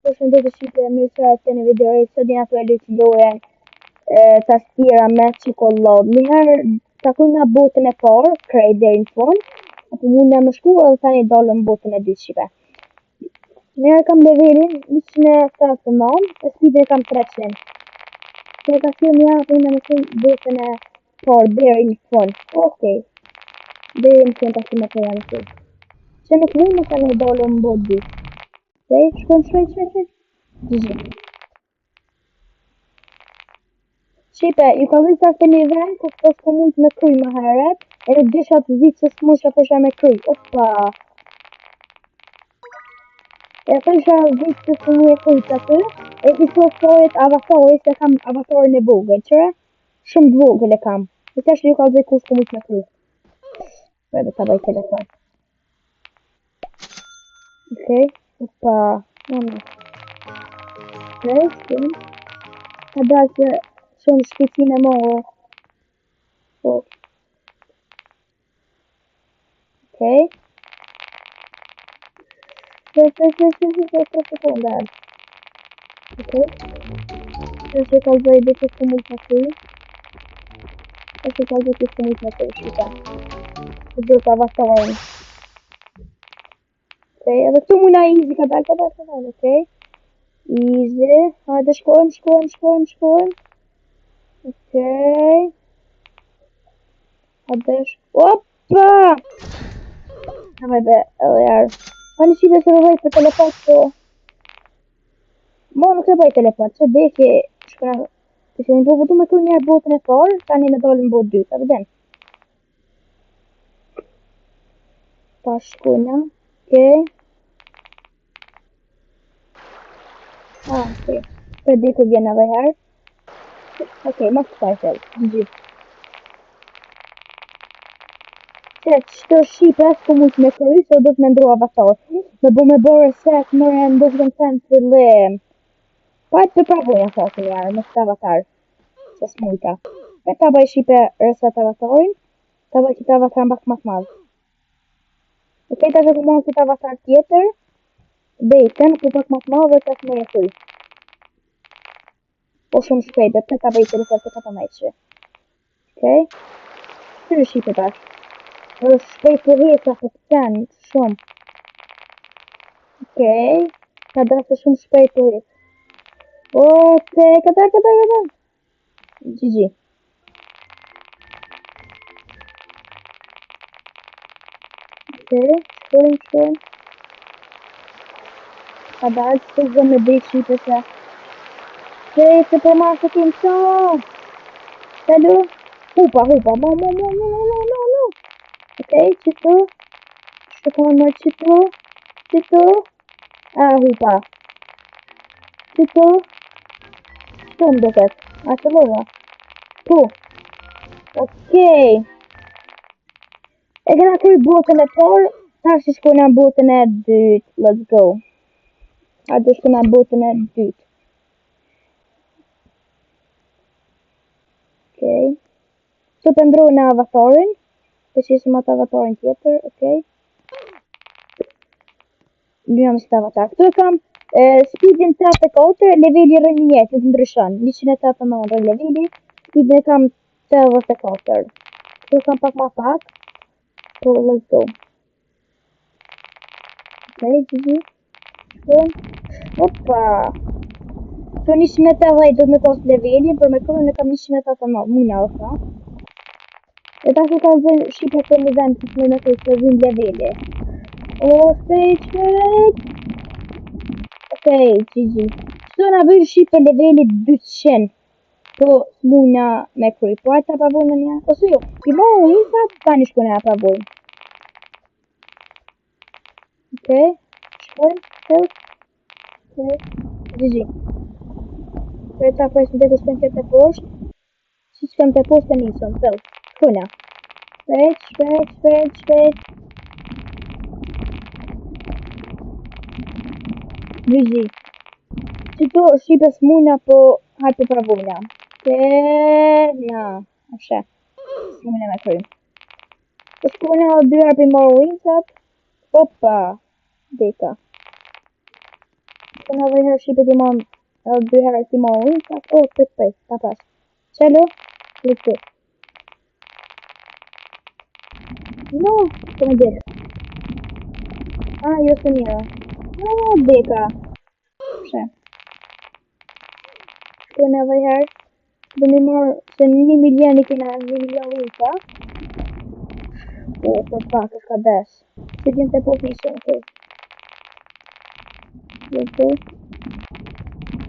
Përshëndetje shqipe, mirë se erdhët në video e sot jena tu e lujt lojën e tastiera me çokoladë. Njëherë takoj na botën e parë, krejt deri në fund, apo mundna me shku edhe tani dalëm në botën e dytë shqipe. Njëherë kam levelin 189, e speedin e kam 300. Se ka qenë një herë mundna me shku në botën e parë deri në fund. Okej. Deri në fund tash më po janë Që nuk mund tani dalëm në botë dytë. Okej, shkojmë shpejt, shpejt, shpejt. GG. Shqipe, ju kam rritë të një vend ku po s'ko mund me kry më herët, e nuk disha të zitë se s'mund që thësha me kry. Opa! E thësha zitë se s'mund me kry të aty, e i po thojt avatari se kam avatarin e vogël, qëre? Shumë të vogël e kam. E tash ju ka zë ku s'ko mund me kry. Po edhe ta bëj telefon. Okej, opa, mama. Okej, shkojmë. Ka dalë se shumë shpejtësinë e morë. Po. Okej. Okej, okej, okej, okej, okej, 3 sekonda. Okej. Tash e kallzoj dhe që s'ko mujt me kry. Tash e kallzoj që s'ko mujt me kry, shqipe. Do të avatarin. Okej, edhe këtu muna easy, ka dalë, ka dalë, ka dalë, okej. Easy, hajde shkojmë, shkojmë, shkojmë, shkojmë. Okej. Hajde, opa! Hajde, be, edhe jarë. Hani shqipe se bëj për teleport, po... Mo nuk e bëj teleport, që deke shkona... Të që një po po du me kry njëherë botën e parë, tani me dalë në botë dytë, a vëden? Ta shkojna, okej. Ah, okej. Për di ku vjen edhe herë. Okej, mas kësaj thellë, GG. Se qëto shqipe s'ko mujt me kry, se do të me ndru avatar. Me bo me bo reset, më re ndoshta në të fillim. Pa të pravoja fatin jarë, me këtë avatar. Se s'mujta. Me ta bëj shqipe reset avatarin, ta bëj këtë avatar pak më të madh. Okej, tash e ku marr këtë avatar tjetër. Bejtën, po pak më të madh dhe tash më e kry. Po shumë shpejt, dhe të ta bëj telefon të ta meqë. Okej. Qyre shqipe tash? Është shpejt po heca, po këten, shumë. Okej. Ka dalë se shumë shpejt po hec. Okej, ka dalë, ka dalë, ka dalë. GG. Okej, shkojmë, shkojmë. Ka dalë, s'po zë me dek shqipe se. Okej, se po marrë se tim sa. Hello. Hupa, hupa, mo, mo, mo, mo, mo, mo, mo. Okej, qitu. Shkojmë më qitu. Qitu. A, hupa. Qitu. Qitu më duket. A, qëllova. Po. Okej. E kena kry botën e parë, tash i shkojna në botën e dytë. Let's go. Hajde shkojna në botën e dytë. Okej. Këtu po ndrojna avatarin. Të qesim atë avatarin tjetër, okej. Lyam me këtë avatar. Këtu e kam speedin 84, leveli rrë një, nuk ndryshon. 189 rrë leveli, speedin e kam 84. Këtu e kam pak ma pak. Po, let's go. Okej, GG. Shkojmë. Opa! Këtu 180 do të me pas levelin, për me krye në kam 189, muna o tha. E tash e ka zënë shqipe të një vend të me të të zënë leveli. O, shpejt, shpejt! Okej, GG. Qëto na bëjnë shqipe leveli 200. Po, s'muna me kry. Po, hajtë ta provojmë në një. Ose jo, i marrë winsa, tani shkojnë e provojmë. Okej, shkojmë, help. Okej, GG. Okej, ta presim të shkojmë të poshtë. Si shkojmë të poshtë e nisëm, fill. Shkojna. Shpejt, shpejt, shpejt, shpejt. GG. Qëto shqipe s'muna, po hajtë të provojna. Okej, na, ashe. S'muna me kry. Po shkojna dy herë për marrë winsat. Opa, deka. Shkojna edhe herë shqipe t'i marrë edhe dy herë t'i marrë winsat. Oh, prit, prit, ta pas. Qelo, let's go. No, të me dek. Ah, jo se mira. No, deka. Pse? Shkojna edhe herë. Do mi marrë se 1 milion i kena 1 milion winsa. Po, për pak, është ka des. Se djem të po ishin, okej. Let's go.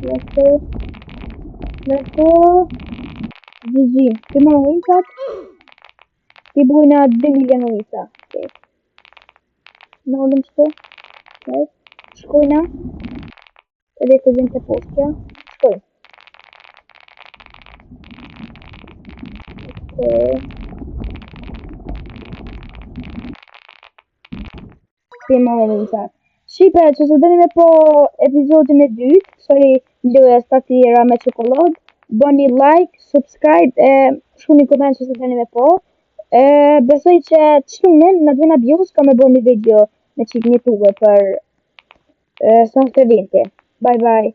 Let's go. Let's go. GG. Ti marrë winsat. Ti bujna 2 milion winsa. Okej. Nalëm qëto. Okej. Shkojna. Edhe të vjen të poshtë kjo. Shkojmë. Okej. Ti marrë winsat. Shqipe, që se dëni me po episodin e dytë, kësaj loja statira me çokoladë, bëni like, subscribe, e shkruani koment që se dëni me po. E, besoj që qënën në të vjena ka me bo një video me qitë një tuve për e, sonte eventi. Bye bye.